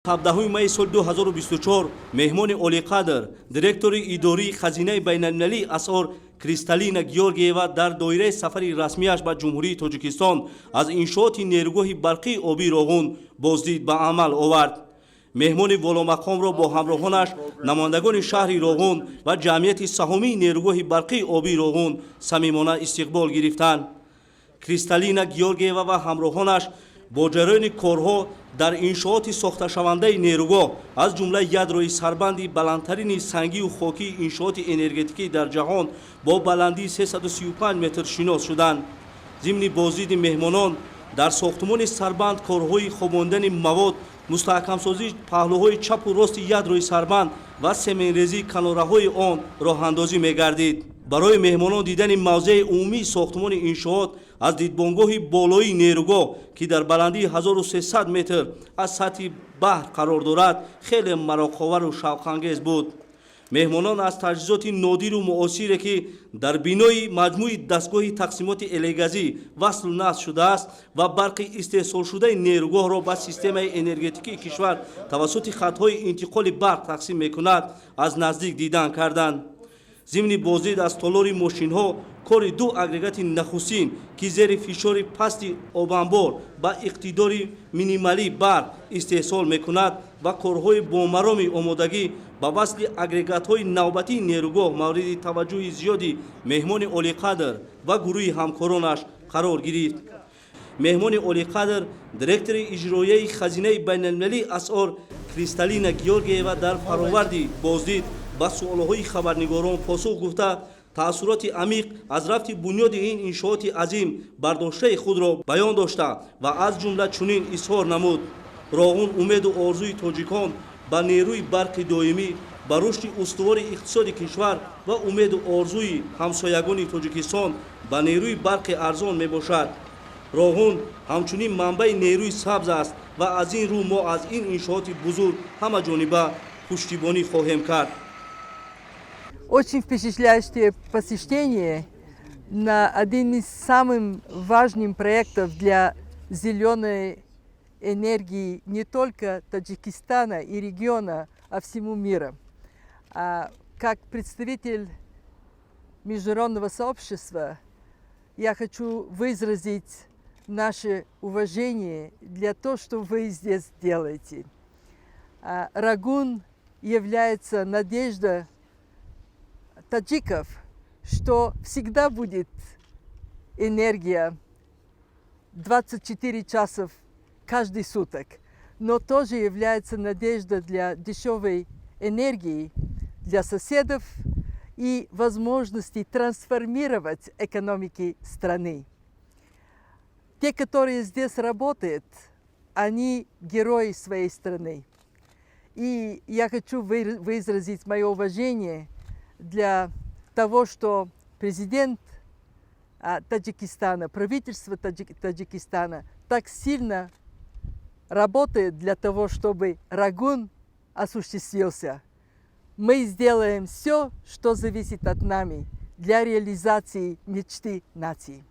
17 майи соли 2024 меҳмони олиқадр, директори идории Хазинаи байналмилалии асъор Кристалина Георгиева дар доираи сафари расмияш ба Ҷумҳурии Тоҷикистон аз иншооти нерӯгоҳи барқии обии Роғун боздид ба амал овард. Меҳмони воломақомро бо ҳамроҳонаш намояндагони шаҳри Роғун ва ҷамъияти саҳомии нерӯгоҳи барқии обии Роғун самимона истиқбол гирифтанд. Кристалина Георгиева ва ҳамроҳонаш бо ҷараёни корҳо дар иншооти сохташавандаи нерӯгоҳ, аз ҷумла ядрои сарбанди баландтарини сангию хокии иншооти энергетикӣ дар ҷаҳон бо баландии 335 метр, шинос шуданд. Зимни боздиди меҳмонон дар сохтумони сарбанд корҳои хобондани мавод, мустаҳкамсозии паҳлӯҳои чапу рости ядрои сарбанд ва семенрезии канораҳои он роҳандозӣ мегардид. Барои меҳмонон дидани мавзеи умумии сохтумони иншоот аз дидбонгоҳи болоии нерӯгоҳ, ки дар баландии 1300 метр аз сатҳи баҳр қарор дорад, хеле мароқовару шавқангез буд. Меҳмонон аз таҷҳизоти нодиру муосире, ки дар бинои маҷмӯи дастгоҳи тақсимоти элегазӣ васлу насб шудааст ва барқи истеҳсолшудаи нерӯгоҳро ба системаи энергетикии кишвар тавассути хатҳои интиқоли барқ тақсим мекунад, аз наздик дидан карданд. Зимни боздид аз толори мошинҳо кори ду агрегати нахустин, ки зери фишори пасти обанбор ба иқтидори минималӣ барқ истеҳсол мекунад, ва корҳои бомароми омодагӣ ба васли агрегатҳои навбатии нерӯгоҳ мавриди таваҷҷӯҳи зиёди меҳмони олиқадр ва гурӯҳи ҳамкоронаш қарор гирифт. Меҳмони олиқадр, директори иҷроияи Хазинаи байналмилалии асъор Кристалина Георгиева дар фароварди боздид ба суолҳои хабарнигорон посух гуфта, таассуроти амиқ аз рафти бунёди ин иншооти азим бардоштаи худро баён дошта ва аз ҷумла чунин изҳор намуд: «Роғун умеду орзуи тоҷикон ба нерӯи барқи доимӣ, ба рушди устувори иқтисоди кишвар ва умеду орзуи ҳамсоягони Тоҷикистон ба нерӯи барқи арзон мебошад. Роғун ҳамчунин манбаи нерӯи сабз аст ва аз ин рӯ мо аз ин иншооти бузург ҳамаҷониба пуштибонӣ хоҳем кард». Очень впечатляющее посещение на один из самых важных проектов для зеленой энергии не только Таджикистана и региона, а всему мира. Как представитель международного сообщества я хочу выразить наше уважение для того, что вы здесь делаете. Рогун является надежда таджиков, что всегда будет энергия 24 часов каждый суток, но тоже является надежда для дешевой энергии для соседов и возможности трансформировать экономики страны. Те, которые здесь работают, они герои своей страны. И я хочу выразить мое уважение для того, что президент Таджикистана, правительство Таджикистана так сильно работает для того, чтобы Рогун осуществился. Мы сделаем все, что зависит от нами, для реализации мечты нации.